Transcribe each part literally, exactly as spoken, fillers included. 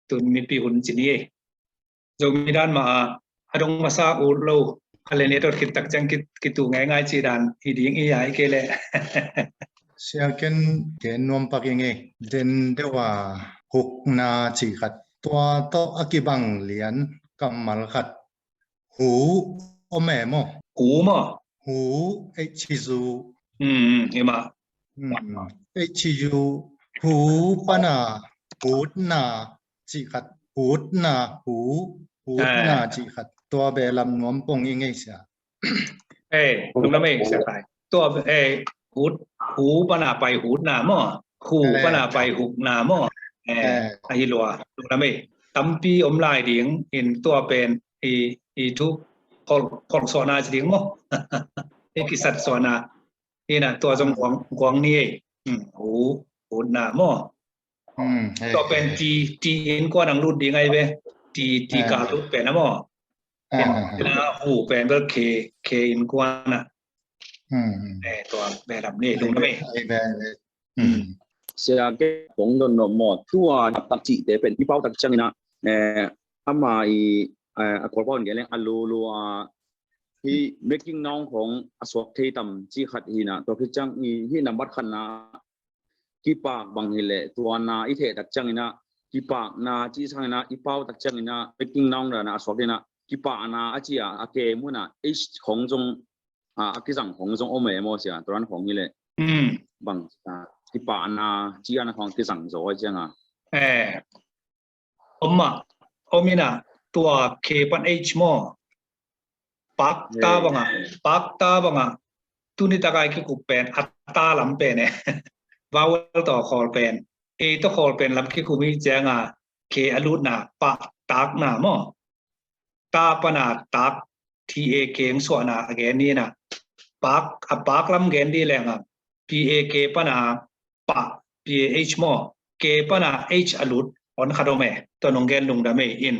Tun mipi hun ci ni ei. Zomi dan mah a, a dong masa ut lo, a le ne tot khit tak ciang ki, kitu ngaingai ci dan hi ding i a, hi kei leh. Sia, ken gen nuam pak ing ei. Den deuh a hukna ci khat, tua tawh a kibang lian kammal khat, hu om e maw? Hu maw? Hu, H U. Hmm, hi mah. Hmm. H U, hu pana, hutna ci khat, hutna, hu, hutna ci khat. Tua beh lam nuam pong ing ei sia. Eh, lungdam ei sia Khai. Tua, eh, hut, hu pana pai hutna maw? Hu pana pai hukna maw? Eh, ahi lua, lungdam ei. Tampi om lai ding in tua pen i, i thu khol, kholsuahna ci ding maw? I kisatsuahna. Hi na, tua zong guang, guang ni ei. Hmm, hu, hutna maw? Hmm, tua pen ti, ti innkuan ang lut ding ai ve. Ti, ti ka lut pen a maw? Ina hu pen bel ke, ke innkuan a. Hmm. Eh, tua beh lam ni ei, lungdam ei. Ai ve, ai ve. Hmm. Sia, ke kong don no maw, tua tak cihte pen i pau tak ciang ina, eh, ama i, eh, a Kawlpau in gen leng a lulu a, hi making noun khong a suak thei tam ci khat hi na, tua khit ciang i hi nambat khatna kipak bang hi leh, tua na i theh tak ciang ina, kipakna ci sang ina, i pau tak ciang ina, making noun dan a suak ina, kipahna a ci a, a ke muna, H khong zong, a, a kizang khong zong om e maw sia, tua dan khong hi leh. Hmm. Bang, a, kipahna ci a na khong kizang zaw a ciang a. Eh. Om mah, om ina, tua ke pan H maw? Pak ta bang a, pak ta bang a. Tuni tak a i kikup pen, a ta lam pen e. Vowel tawh khawl pen. A tawh khawl pen lam kikup i ciang a, ke a lutna, pak takna maw? Ta pana tak, T A K ang suahna a gen ni na. Pak, a pak lam gen di leng a, P A K pana pa, P A H maw? K pana H a lut, hon khat om e, tua nong gen lungdam ei in.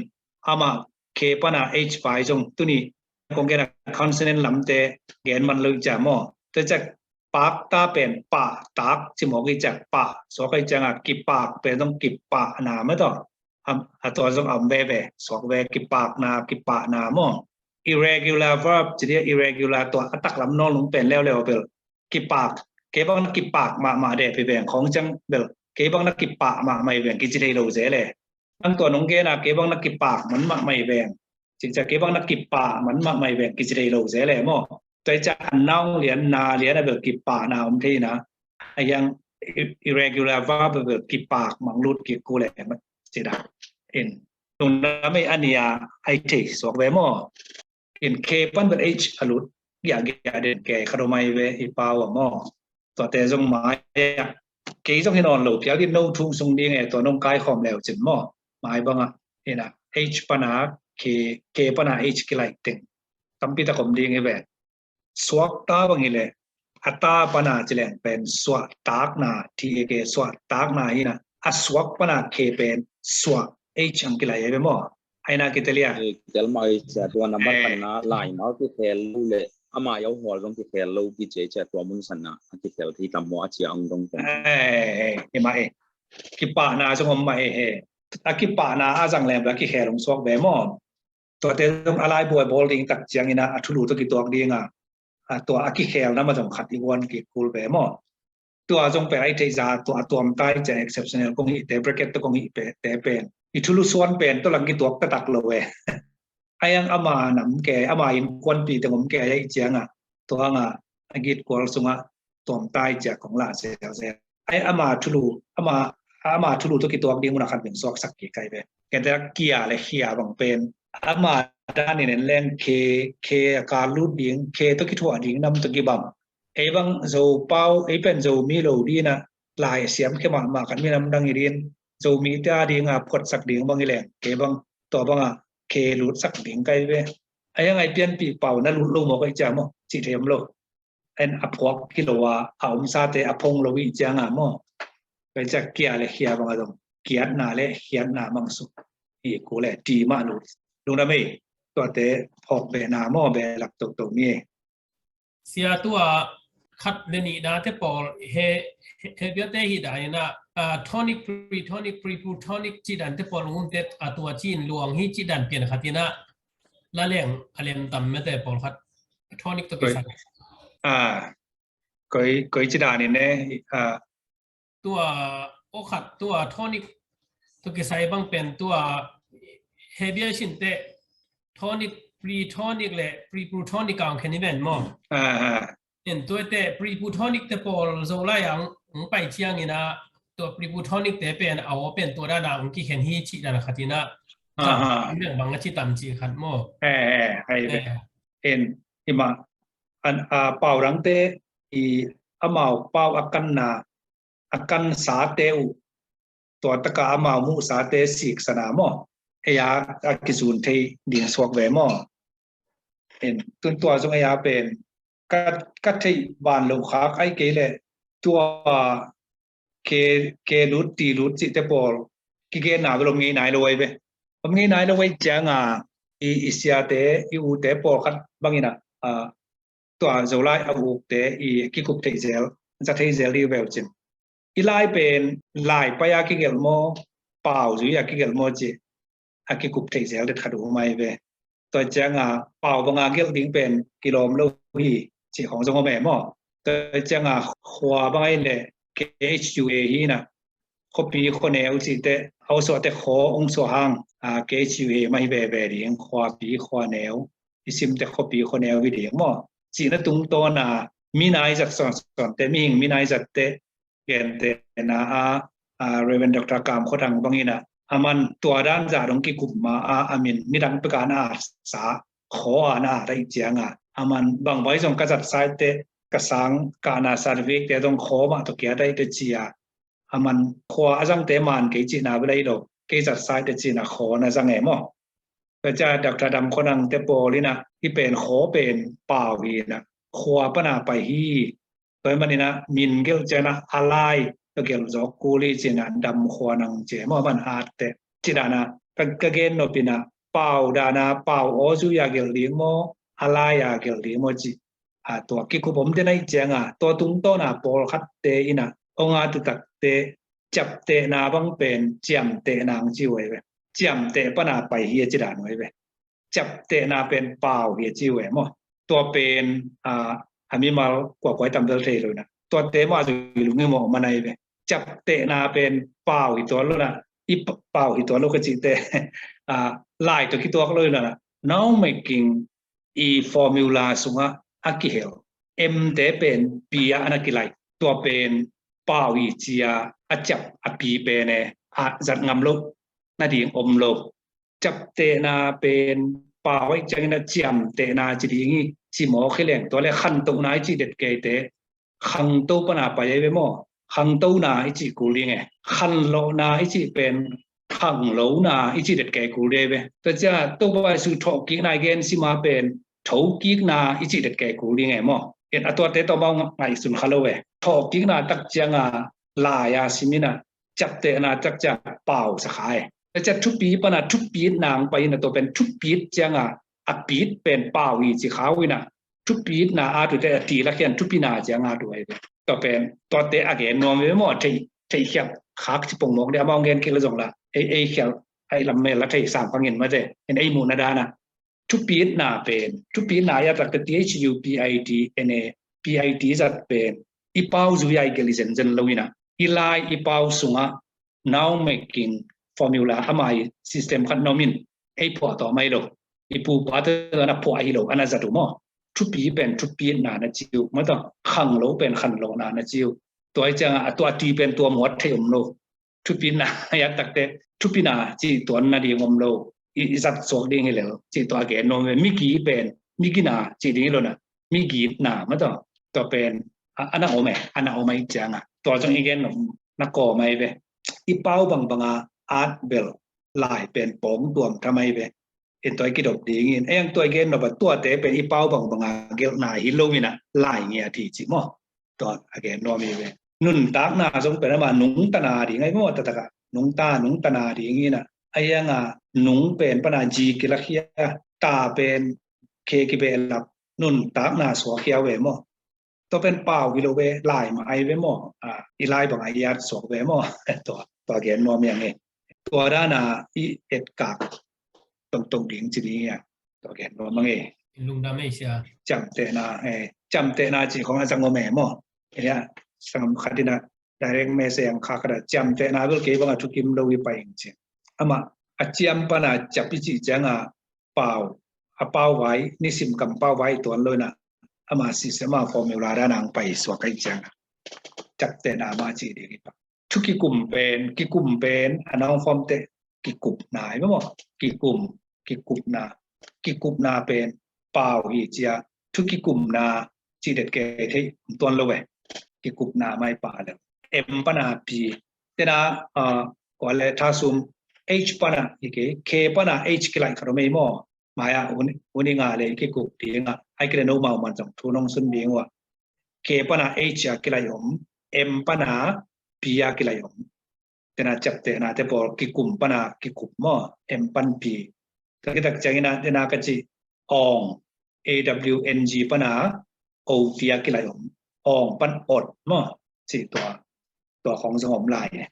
Ama K pana H pai zong tuni kong gen a consonant lamte gen man lo i cia maw? Tua ciak pak ta pen pa, tak ci mawk i ciak pa, suak i ciang a kipak pen zong kipahna mah tawh. Am, a tua zong a om veve, suak ve, kipakna, kipahna maw? Irregular verb ci dia, irregular tua a taklam nawl nung pen leuleu bel kipak, kei bang na kipak mahmah deh pi veng khong ciang bel, kei bang na kipak mahmah i veng kici thei lo ze le. Ang tua nong gen a kei bang na kipak man mahmah i veng, ci ciang kei bang na kipak man mahmah i veng kici thei lo ze le maw? Tua i ciang a noun lian, na lian a bel kipahna om thei na. A hiang i-, irregular verb a bel kipak mang lut kik kul e, ci da. In, lungdam ei, a nia ai thei suak ve maw? In K pan bel H a lut, giahgiah den ke khat om ai ve i pau a maw? Tuate zong mai a, kei zong hi nawn lo, pial din no thung sung ding e, tua nong kaikhawm leu cin maw? Mai bang a, ina, H pana K, K pana H kilaih teng tampi tak om ding hi ve. Suak ta bang hi leh, a ta pana ci leng pen suah takna, T A K, suah takna hi na, a suak pana K pen suah H ang kilaih hi ve maw? Ai na kitel ia. Eh, kitel mah i cia, tua nambat khatna lai mah kikhel lo le, ama i au hawl zong kikhel lo kici i cia, tua mun sanna a kikhel thei tam maw a cia ang dong pen. Eh, eh, eh, hi mah eh. Kipahna zong om mah eh, eh. A kipahna a zang lem a kikhel hong suak ve maw? Tuate zong a laibu a bawl ding tak ciang ina a thulu tawh kituak ding a, a tua a kikhelna mah zong khat i guan kik kul ve maw? Tua zong pen ai theih za, tua a tuamta i cia exceptional kong hihte, bracket tawh kong hihte pen i thulu suan pen tawh lang kituak taktak lo e. Ai ang ama nam ke, ama innkuanpi teng om ke ai ciang a, tua ang a, a gitkual sungah tuamta i cia kong lah zelzel. Ai ama thulu, ama, ama thulu tawh kituak ding mun a khat min suaksak kik ai ve. Kei te kia le khia bang pen ama dan in en leng K, K a ka lut ding, K tawh kithuah ding nam tawh kibang. Ei bang Zopau, ei pen Zomi lo dina lai a siam khia mahmah kan minam dang i din, Zomite a dinga phuatsak ding bang i leng, kei bang tua banga K lutsak ding kai ve. Ai ang ai pianpih pau na lut lo maw kai cia maw, cih thei om lo. En a phuak kilo a, a omsate a phong lo i cianga maw? Kai cia kia le khia banga zong kiatna le khiatna mang suk i ku le ti mah lut. Lungdam ei, tuate phawk behna maw, behlap toto mi ei. Sia, tua khat le nihna te pawl he, he, he biate hi daina ah, tonic, pretonic, preputonic cih dan te pawl um te, a tua ci-in luang hi cih dan pian khat in ah, la leng a lem tam mete pawl khat. Tonic tawh kisai. Ah, koi, koi ci dan in e, ah, tua, aw khat tua tonic tawh kisai bang pen tua Hebrew sin te tonic, pretonic le preputonic ang khen i ven maw? Ah, ah. En tua te preputonic te pawl Zolai ang, ang pai ciangin ah, tua preputonic te pen a aw pen tua dan ang kikhen hi cih dan khat in ah. Ah, ah. Bang a ci tam cih khat maw? Eh, eh, hai ve. Eh. En, i mah, an, a, pau dang te, i amau pau a kanna, a kansate uh, tua taka amau muhsate siksana maw? Ei a, a kizun thei ding suak ve maw? En, tun tua zong ei a pen, ka, ka theih van lo khak ai kei le, tua ke, ke lut, ti lut cihte pawl, kigenna bel om ngei nai lo ai ve. Om ngei nai lo ai cianga, i, i siate, i ute pawl khat bangin ah, ah, tua Zolai a ukte i kikup theih zel, za thei zel dih veu cin. I lai pen lai pai a kigelh maw, pau zui a kigelh maw ci a kikup theih zel det khat uh mai ve. Tua cianga pau banga gelh ding pen kilawm lo hi ci khong zong om e maw? Tua cianga khua bang ai le K H U A hi na, khuapi khuaneu cihte, hausuahte khua ong suah hang, a, K H U A mah hi veve ding, khuapi khuaneu, i simte khuapi khuaneu hi ding maw? Cihna tungtawna minai zat sawnsawnte, mihing minai zatte, gentehna a, a, Reverend Doctor Kam Khua Thang bangin ah, a man tua dan zah dong kikup ma a, a min midang peka na at sa, khaw a na at aih cianga, a man bang bai zong ka zat saite, ka sang kahna certificate te zong khaw mah tawh kia daih te cia, a man khua a zangte man kei cihna bel ahi lo, kei zat saite cihna khaw na zang e maw? Tua cia Doctor Dam Khua Nang te pawl in ah, i pen khaw pen pau hi na, khua pana pai hi. Tua hi manin ah min gelh ciangin ah a lai ka gelh zawk kul hi cin ah Dam Khua Nang ci e maw, man atte. Ci dan ah ka, ka gen nop in ah pau dan ah pau aw zui a gelh ding maw, a lai a gelh ding maw ci. A, tua kikup om den aih cianga, tua tungtawna pawlkhatte in ah, ong a tutakte, ciaptehna bang pen ciamtehna ang ci uh ai ve. Ciamteh pana pai hi a ci dan uh ai ve. Ciaptehna pen pau hi a ci uh e maw? Tua pen, a, a mimal kuakuai tam bel thei lo na. Tuate mah zui lung hi mawh man ai ve. Ciaptehna pen pau hi tuan lo na. I pa-, pau hi tuan lo ka cihte, a, lai tawh kituak lo hi lo na. Now making i formula sungah a kihel. M te pen P ah ana kilai. Tua pen pau hi cia a ciap a P pen e, a zat ngam lo, nading om lo. Ciaptehna pen pau aih ciangin a ciamtehna ci ding hi, ci mawk hi leng tua le khantohna i cih det keite, khangto pana pai ai ve maw? Khangtona i cih kul ding e. Khanlawhna i cih pen khanglona i cih det kei kul ding ai ve. Tua cia Topa Jesu thawhkikna i gen sima pen thokikna i cih det kei kul ding e maw? En a tuate tawh mau ngaihsun kha lo e. Thawhkikna tak cianga lai a simin a ciaptehna tak ciang pau sa kha e. Tua cia thupi pana thupitna ang pai in a tua pen thupit cianga a pit pen pau hi ci kha uh in a thupitna a tute a ti lakhian thupina cianga tu ai ve. Tua pen tuate a gen nuam ve maw, thei, thei khial khak ci pongmawk dih amau gen kik la zong la. Ei, ei khial ai lam mel la thei sang pangin mate. En ei muhna dana thupitna pen, thupitna i a takte T H U P I T N A, P I T zat pen i pau zui ai gelh i zenzen lo in a, i lai i pau sungah now making formula ama i system khat na om in, ei phuah tawh mai lo. I pupa te ana phuah hi lo, ana zat uh maw? Thupi pen thupitna na ci uh maw taw? Khanglo pen khanlona na ci uh. Tua i cianga a tua ti pen tua muat thei om lo. Thupina i a takte thupina ci tuan nading om lo. I, i zat suak ding hi lel ci tua a gen nuam ve. Migi pen migina ci ding hi lo na. Migitna maw taw? Tua pen a, ana om e, ana om a i cianga tua zong i gen nuam na kawm ai ve. I pau bangbanga at bel lai pen pawng tuam tham ai ve. En tua i kidop dingin ei ang tua i gen nuam a tuate pen i pau bangbanga gelhna hi lo in a lai ngiat hi ci maw? Tua a gen nuam hi ve. Nuntakna zong pen ama nungtana ding ai maw, taktak a nungta, nungtana ding in a, ai anga nung pen pana ji kilakhia, ta pen khe kibehlap, nuntakna suakhia ve maw? Tua pen pau hi lo ve, lai mah ai ve maw. A, i lai bang a i at suak ve maw. Tua, tua gen nuam hi ang e. Tua dan a i etkak tongtong ding ci ding hi a. Tua gen nuam ang e. Lungdam e sia. Ciamtehna, eh, ciamtehna ci khong a zang om e maw. Ia, sang khat in a direct message ang kha khat a ciamtehna bel kei bang a thukim lo hi pai ing ci. Amah a ciam pan a ciap i cih ciang a pau, a pau vai, nisim kam pau vai tuan lo in a, ama system a formula dan ang pai suak a i ciang a. Ciamtehna mah ci ding hi pah. Thu kikum pen, kikum pen a nong form teh kikupna hi maw. Kikum, kikupna, kikupna pen pau hi ci a. Thu kikumna ci det kei thei tuan lo ve. Kikupna mah i pau lel. M pan a P. Tena, ah, kua le tha sum H pan a hi kei, K pan a H kilaih khat om ei maw. Mai a hun, hun i ngah le kikup ding a. Ai kile no mau man zong thu nong sun ding ua. K pan a H a kilaih om, M pan a P a kilaih om. Tena ciaptehnate pawl kikum pan a kikup maw, M pan P. Tua kitak ciangin a, tena ka ci awng, A W N G pan a O T a kilaih om. Awng pan ot maw, ci tua, tua khong zong om lai.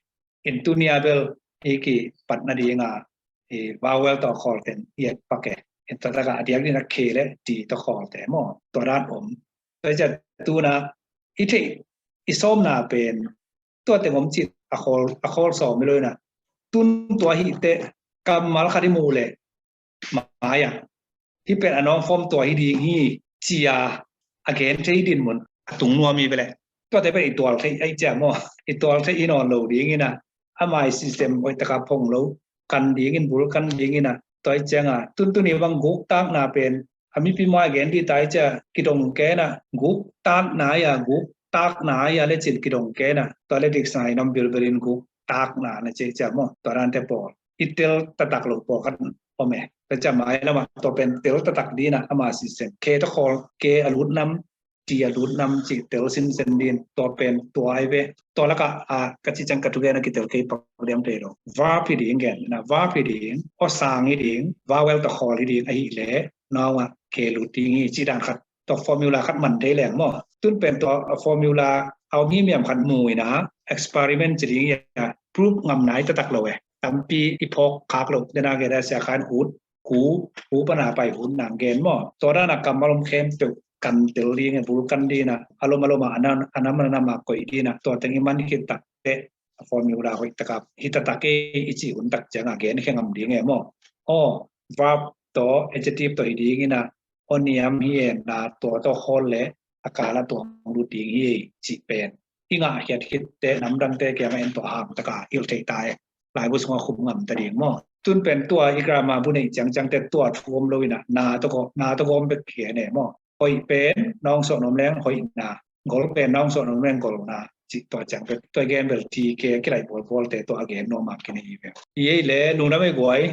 In tuni a bel i kipat nading a, i vowel tawh khawl ten i et pak e. In tua tak a a diak ding a K le T tawh khawl te maw, tua dan om. Tua i ciang tuna i theih, i sawmna pen tua teng om cih a khawl, a khawl sawm i lo in a. Tun tua hi teh kammal khat i muh leh mai a, hih pen a nong form tua hi ding hi ci a, a gen thei dinmun a tung nuam hi ve leh. Tuate pen i tual thei ai cia maw, i tual thei hi nawn lo ding in a, ama i system hoih taka phong lo, kan ding in, bul kan ding in a. Tua i ciang a, tuntun i bang guk takna pen a mipi mai a gen ding ta i cia, kidong ken a, guk takna ai a, guk takna ai a le cin kidong ken a. Tua le dictionary nam bilbel in guk takna na ci cia maw, tua dante pawl i tel taktak lo pawlkhat om e. Tua cia mai lamah tua pen tel taktak ding a, ama system K tawh khawl, K a lut nam, T a lut nam cih tel sinsen ding, tua pen tua ai ve. Tua lakah a ka ci ciang ka thugen a kitel kei pak diam thei lo. Verb hi ding gen na, verb hi ding, awsang hi ding, vowel tawh khawl hi ding ahih leh nong a K lut ding hi ci dan khat. Tua formula khat man thei leng maw. Tun pen tua formula a om himiam khat mu in a, experiment ci ding hi a, proof ngam nai taktak lo e. Tampi i phawk khak lo, tena gen a sia khan hut, hu, hu pan a pai hut nang gen maw. Tua dan a kammal om khempeuh kan tel ding e, bul kan ding a, a lom a lom a, a nam a nam a koih ding a, tua teng i man khit tak teh a formula hoih taka hi taktak e i cih hun tak ciang a gen khe ngam ding e maw. Aw, verb tawh, adjective tawh hi ding in a, aw niam hi e na, tua tawh khawl le a kal a tua hong lut ding hi e cih pen i ngah khiat khit teh namdangte kiang a en tua hang taka hilh thei ta e. Laibu sungah khum ngam ta ding maw. Tun pen tua i grammar bu neih ciangciang teh tua thu om lo in a, na tawh gawm, na tawh gawm bek kigen e maw. Hoih pen nong suah nuam leng hoihna, gol pen nong suah nuam leng golna, cih tua ciang pen tua i gen bel T K kilaih bawlbawl te tua a gen nuam a kinei hi ve. I ei le lungdam ei guai.